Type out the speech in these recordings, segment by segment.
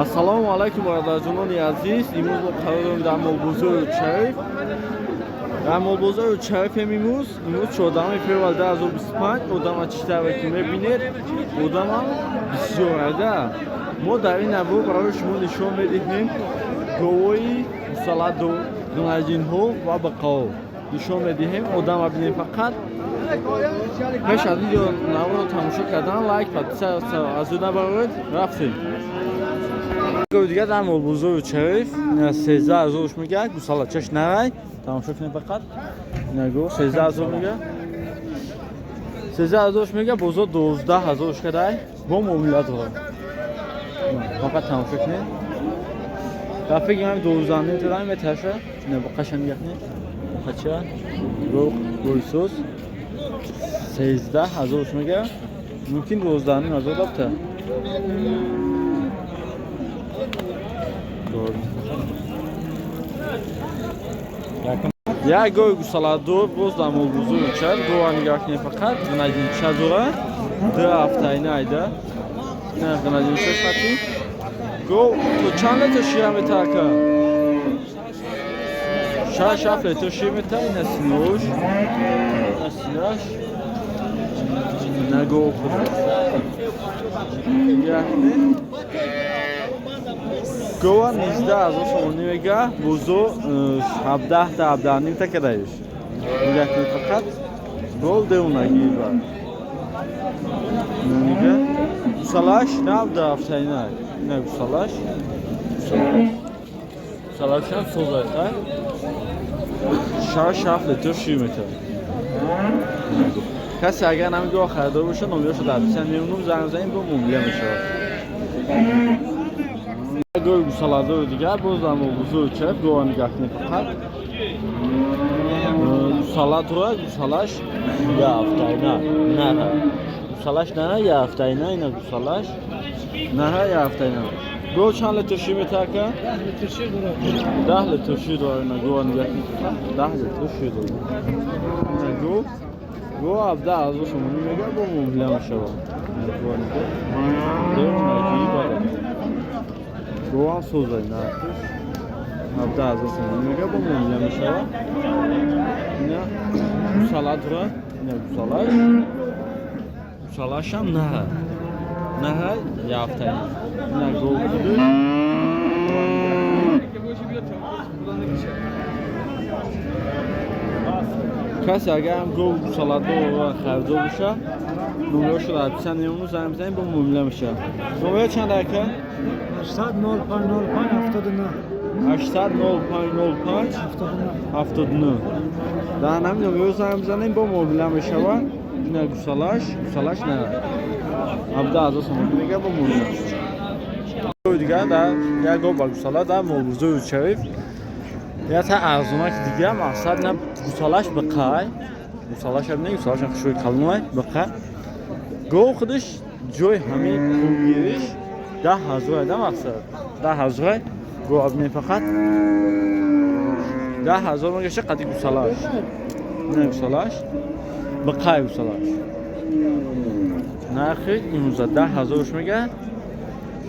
Ассалому алайкум, бародарҷонони азиз. Имрӯз мо қарор дорем дар молбозори Шариф. Дар молбозори Шарифем имрӯз. Имрӯз 14 феврал 2025. Одама чӣ тавре ки мебинед, одамам бисёр ада. Мо дар ин навор барои шумо нишон медиҳем говои мусалладу, гунажинҳо ва бақао нишон медиҳем. Одама бинем фақат. Пеш аз видео наворро тамошо кардан лайк, подписаться аз ёд набароред. Рафтем. Дига дар молбозори Шариф 13 ҳазорш мега, гусалачаш нарай, тамошо кунем фақат. Нагу 13 ҳазор мега, 13 ҳазорш мега, бозор 12 ҳазорш кадай, бо муомила дорад. Фақат тамошо кунем. Рафиги ман 12 ним тада меташа. Не боқаша нигах не. Боқача. Гойсоз. 13 ҳазорш мега. Мумкин 12,5 ҳазор дапта. Як гови гусаладор боз дар молбузури чар гова нигоҳ кунем фақат, гунадинча дора, 2 ҳафтаина айда, ина гунадинча шати. Гов то чанд литр шира метака? 6-7 литр шир мета. Ина синош, ина синаш, ина гов худ нигоҳ кунем. Гова 19 ҳазор сомонӣ мега, бузо 17 та, 17,5 та кадаиш. Нигоҳ кунед фақат. Гов девонагӣ ба. Нига. Гусалаш нав 2 ҳафтаина. Ина гусалаш. Гусалашам созай хай. 6-7 литр шир метавад. Касе агар ҳамин гова харидор боша, номерашо дар описание мемонам, занг занем, бо муомила мешавад. Гови гусаладори дигар боз дар молбузори чап гова нигоҳ кунед фақат. Гусала дорад, гусалаш 1 ҳафтаина нара. Гусалаш нара, 1 ҳафтаина, ина гусалаш нара, 1 ҳафтаина. Гов чанд литр шир метака? 10 литр шир дорад, ина гова нигоҳ кунед фақат. 10 литр шир дорад. Ина гов. Гов 17 ҳазор сомонӣ мега, бо муомила мешавад. Гова нигоҳ. Девонагӣ бара. Говам созай нархиш. 17 ҳазор сомонӣ мега, бо муомила мешавад. Ина гусала дорад, ина гусалаш. Гусалашам нара. Нара, 1 ҳафтаина. Ина гов худаш. Касе агар ҳам гов гусаладор харидор боша, номерашо дар описание мемонам, занг бизанем, бо муомила мешавад. Номер чанд ака? 800 05 05 79. 800 05 05 79. 79. Дар ҳамин номеро занг бизанем, бо муомила мешавад. Ина гусалаш, гусалаш нара. 17 ҳазор сомонӣ мега, бо муомила. Дигар дар як гов ба гусала дар молбузори Шариф. Як та арзонак дига, мақсад на гусалаш биқай. Гусалаш не, гусалаш хушрӯи калонай биқай. Гов худаш ҷои ҳамин пулгириш 10 ҳазор айда, мақсад. 10 ҳазор гов бинем фақат. 10 ҳазор мегаша қади гусалаш. Ина гусалаш. Биқай гусалаш. Нархи имрӯза 10 ҳазорш мега.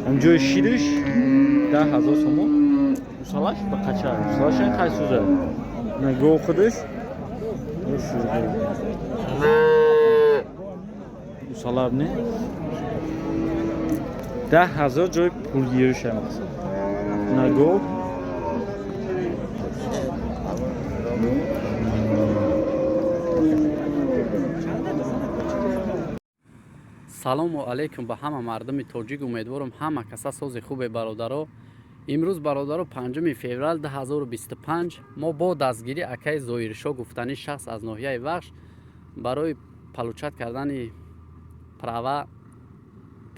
Ҳам ҷои шириш 10 ҳазор сомон. Гусалаш биқача. Гусалаш ин қайсуза. Ина гов худаш. Гусала бинем. 10 ҳазор ҷои пулгириша мақсад. Ина гов. Салому алайкум ба ҳама мардуми тоҷик. Умедворам, ҳама каса сози хубе, бародаро. Имрӯз, бародаро, 5 феврал 2025, мо бо дастгирии акаи Зоҳиршоҳ гуфтанӣ шахс аз ноҳияи Вахш барои получать кардани права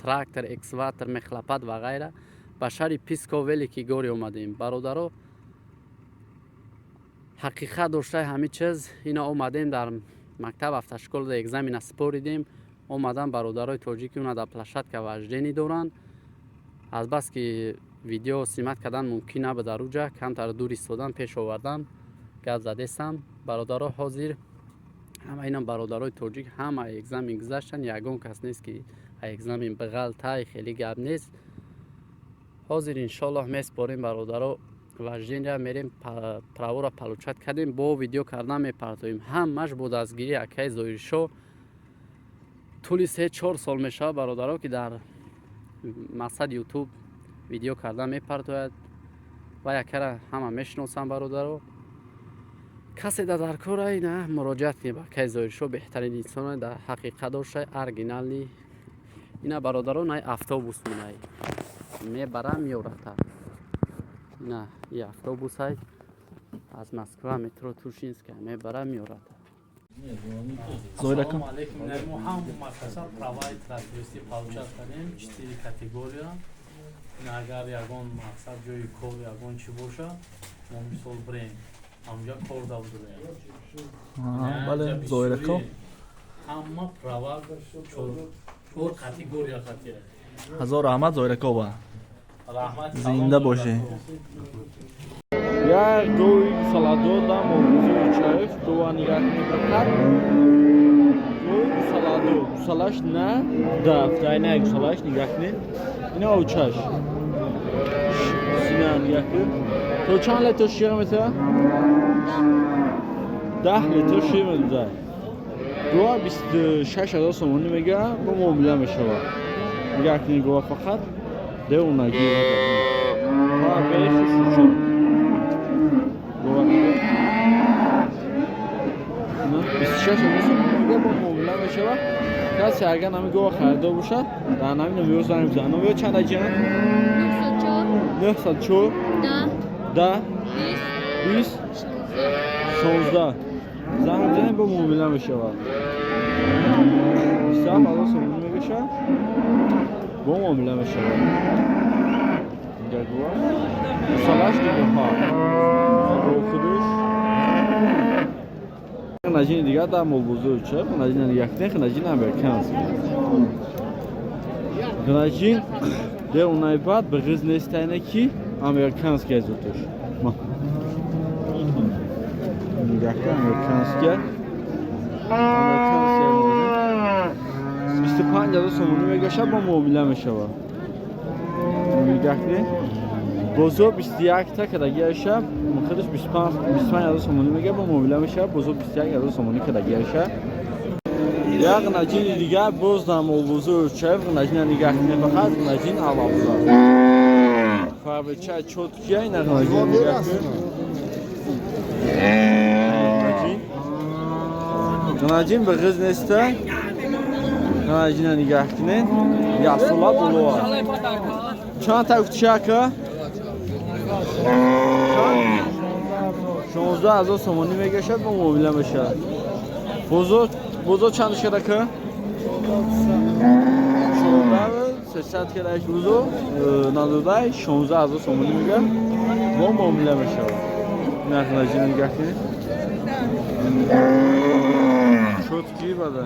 трактор, экскаватор, мехлопат ва ғайра ба шаҳри Псков, Великие Горы омадем. Бародаро, ҳақиқат доштаи ҳамин чиз ина омадем, дар мактаб автошколада экзамена споридем. Омадан бародарои тоҷики уна дар площадка вождение доранд. Азбаски видео снимать кардан мумкин набуд, дар уҷа камтар дур истодан пеш овардан гап задестам. Бародаро, ҳозир ҳама инам бародарои тоҷик ҳама экзамен гузаштанд, ягон кас нест, ки экзамен биғалтай, хеле гап нест. Ҳозир, иншоаллоҳ, меспорем, бародаро, вождения мерем, права ро получать кардем, бо видео кардан мепартоем. Ҳамаш бо дастгирии акаи Зоҳиршоҳ. Тӯли 3-4 сол мешавад, бародаро, ки дар мақсад Ютуб видео кардан мепартояд ва якара ҳама мешиносам, бародаро. Касе дар кора ина муроҷиат кунед ба акаи Зоҳиршоҳ, беҳтарин инсоне дар ҳақиқат дошта, оригинальный. Ина, бародаро, най автобус минай мебара меората. Ина и автобусай аз Москва, метро Тушинская, мебара меората. Зоҳир. Ассалому алейкум. Мо ҳам мақсад права и трактористӣ получать кардем, четыре категория. Ин агар ягон мақсад ҷои кор, ягон чӣ боша, мо мисол бирем ҳамҷа кор да будем. Бале, Зоҳир ако. Ҳама права чор категория хатира. Ҳазор раҳмат, Зоҳир ако, ба. Раҳмат. Зинда бошӣ. Як гови гусаладор дар молбозори Чаев. Гова нигаҳ мекард. Гови гусаладор, гусалаш на дафт, ай на гусалаш нигаҳ кунед. Ина очаш сина нигаҳ кун. То чанд литр шир метавад? 10 литр шир медодад. Гова 26 000 сомонӣ мега, бо муомила мешавад. Нигаҳ кунед, гова фақат девонагӣ бехушучо. Гова 26 000 сомонӣ мега, бо муомила мешавад. Касе агар нами гова харидор бошад, дар нами номеро занг бизанад. Номеро чанд, аҷан? 904. 904. 10. 10. 20. 20. 16. 16 занг бизанед, бо муомила мешавад. 27 000 сомонӣ мегашад, бо муомила мешавад. Гагува гусалаш дигоҳа худуш. Ханажини дигар дар молбозори ча. Ханажин якне, ханажин американский ханажин деунай бад биғиз нестайне ки американский азотуш. Нигоҳ, американский, американский 25 000 сомонӣ мегашад, бо муомила мешавад. Нигоҳ кунед, бозор 21-та кадагиаша, худаш 25 000 сомонӣ мега, бо муомила мешавад. Бозор 21 000 сомонӣ кадагиаша. Як ғнаҷини дигар боз дар молбозори Чаев. Ғнаҷина нигаҳ кунед, фақат ғнаҷин аввалза фарбеча чоткия. Ина ғнаҷин нигаҳ кунед. Ғнаҷин, ғнаҷин биғиз неста. Ғнаҷина нигаҳ кунед, яксола болоа. Чанд та гуфти, ака? 16 000 сомонӣ мегашад, бо муомила мешавад. Бозор, бозор чанд шуд, ака? 14 300 кираш. Бозор надодай, 16 000 сомонӣ мега, бо муомила мешавад. Нақлажи нигаҳ кунед, чёткий бада.